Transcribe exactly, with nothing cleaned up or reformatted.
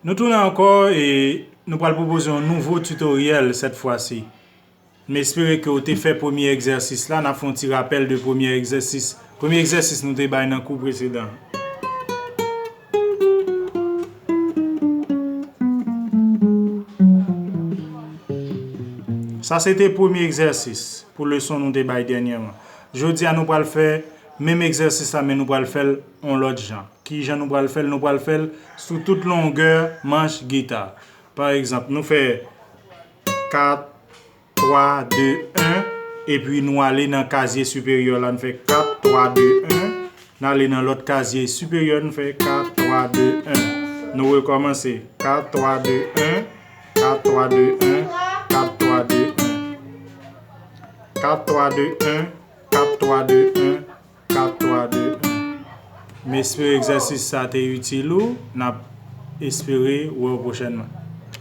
Nou tounen ankò e nou pral pwopoze yon nouvo tutoriel sèt fwa si. M espere ke w te fè premye egzèsis la. N ap fè yon ti rapèl de premye egzèsis. Premye egzèsis nou te bay nan kou presedan. Sa se te premye egzèsis pou leson nou te bay dènyèman. Jodi a nou pral fè menm egzèsis la, men nou pral fè l yon lòt jan. Ki jan nou pral fè l? Nou pral fè l sou tout longè manch gita. Pa egzanp, nou fè kat, twa, de, en, epi nou ale nan kazye siperyè la, nou fè kat, twa, de, en. N ale nan lòt kazye siperyè, nou fè kat, twa, de, en. Nou rekòmanse. Kat, twa, de, en. Kat, twa, de, en. Kat, twa, de, en. Kat, twa, de, en. Kat, twa, de, en. Kat, twa, de, en. M espere egzèsis sa te itil ou. N ap espere wè w pwochènman.